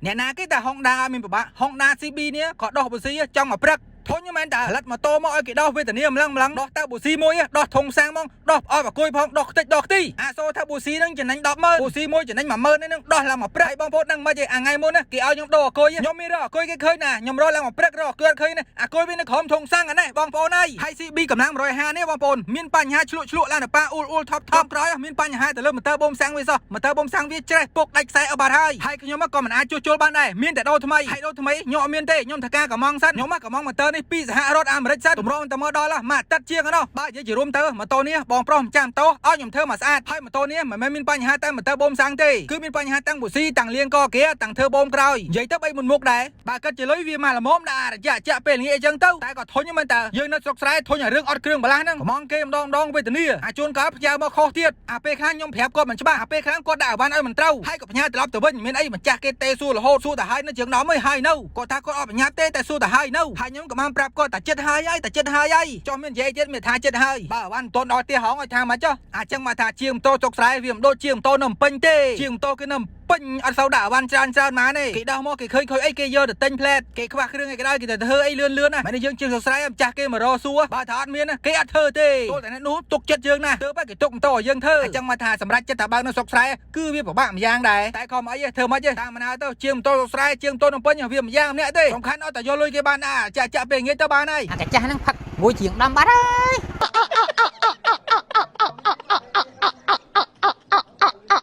អ្នកណាគេតែ Honda អត់មានពិបាក Honda CB នេះក៏ដោះប៊ូស៊ីចង់មកព្រឹកធុញមែនតើផលិតម៉ូតូមកឲ្យគេដោះវេទនាម្លឹងម្លឹងដោះតើប៊ូស៊ីមួយដោះធុងសាំងមកដោះអត់បកួយផងដោះខ្ទេចដោះខ្ទីអាសូថាប៊ូស៊ីនឹងចំណេញ100000ប៊ូស៊ីមួយចំណេញ10000នេះនឹងដោះឡើងមកព្រឹកឲ្យបងប្អូនដឹងមិនទេអាថ្ងៃមុនណាគេឲ្យខ្ញុំដោះអគុយខ្ញុំមានរកអគុយគេឃើញណាខ្ញុំរកឡើងមកព្រឹករកអគុយអត់ឃើញណាអគុយវានៅក្រោមធុងសាំងអានេះបងប្អូនហើយហើយ CB កម្លាំង150នេះបងប្អូនមានបញ្ហាឆ្លក់ឆ្លក់ឡើងទៅប៉ាអ៊ូលអ៊ូលថប់ថប់ក្រោយមានបញ្ហាទៅលើម៉ូទ័របូមសាំងវាសោះម៉ូទ័របូមសាំងវាច្រេះពុកដាច់ខ្សែអស់បាត់ហើយហើយខ្ញុំក៏មិនអាចជួសជុលបានដែរមានតែដូរថ្មីហើយដូរថ្មីខ្ញុំអត់មានទេខ្ញុំធ្វើការកំងសិនខ្ញុំកំងម៉ូទ័រនេះពីសហរដ្ឋអាមេរិកសិនទម្រាំតែមកដល់មួយអាទិត្យជាងណោះបើនិយាយជារួមទៅម៉ូតូនេះបងប្រុសម្ចាស់ម៉ូតូឲ្យខ្ញុំធ្វើមកស្អាតហើយម៉ូតូនេះមិនមែនមានបញ្ហាតែម៉ូទ័របូមសាំងទេគឺមានបញ្ហាតាំងប៊ូស៊ីតាំងលៀងកគេតាំងធ្វើបូមក្រោយនិយាយទៅបីមុនមុខដែរបើគិតជាលុយវាមកល្មមដាក់រយៈចាក់ពេលល្ងាចអីចឹងទៅតែក៏ធុញមែនតើយើងនៅស្រុកស្រែធុញឲ្យរឿងអត់គ្រឿងបន្លាស់ហ្នឹងកំងគេម្ដងម្ដងវេទនាអាជួនកាលផ្ញើមកខុសទៀតអាពេលខ្លះខ្ញុំប្រាប់គាត់មិនច្បាស់អាពេលខ្លះគាត់ដាក់អវ៉ាន់ឲ្យមិនត្រូវហើយក៏ផ្ញើត្រឡប់ទៅវិញមានអីម្ចាស់គេទេសួររហូតសួរតែហើយនៅជើងដំអីហើយនៅគាត់ថាគាត់អត់បញ្ញាប់ទេតែសួរតែហើយនៅហើយខ្ញុំក៏បានប្រាប់គាត់តែចិត្តហើយហើយតែចិត្តហើយហើយចុះមាននិយាយទៀតមានថាចិត្តហើយបើអវ៉ាន់មិនទាន់ដល់ផ្ទះហងឲ្យថាមកចុះអាចចឹងមកថាជាងម៉ូតូស្រុកស្រែវាមិនដូចជាងម៉ូតូនៅពេញទេជាងម៉ូតូគេនៅពេញអត់សូវដាក់អវ៉ាន់ច្រើនច្រើនមកទេគេដោះមកគេឃើញខូចអីគេយកទៅទិញផ្លែតគេខ្វះគ្រឿងអីក៏ដោយគេទៅធ្វើអីលឿនលឿនណាមិនយើងជាងស្រុកស្រែម្ចាស់គេមករកសួរបើថាអត់មានគេអត់ធ្វើទេទោះតែនោះទុកចិត្តយើងណាទើបគេទុកម៉ូតូឲ្យយើងធ្វើអញ្ចឹងមកថាសម្រាប់ចិត្តថាបើនៅស្រុកស្រែគឺវាពិបាកម្យ៉ាងដែរតែក៏មិនអីធ្វើមិនទេតាមមណាទៅជាងម៉ូតូស្រុកស្រែជាងម៉ូតូនៅពេញវាម្យ៉ាងម្នាក់ទេសំខាន់អត់តែយកលុយគេបានអាចាក់ចាក់ពេលងាយទៅបានហើយ អាកាចាស់ហ្នឹងផឹកមួយជាងដំបាត់ហើយ។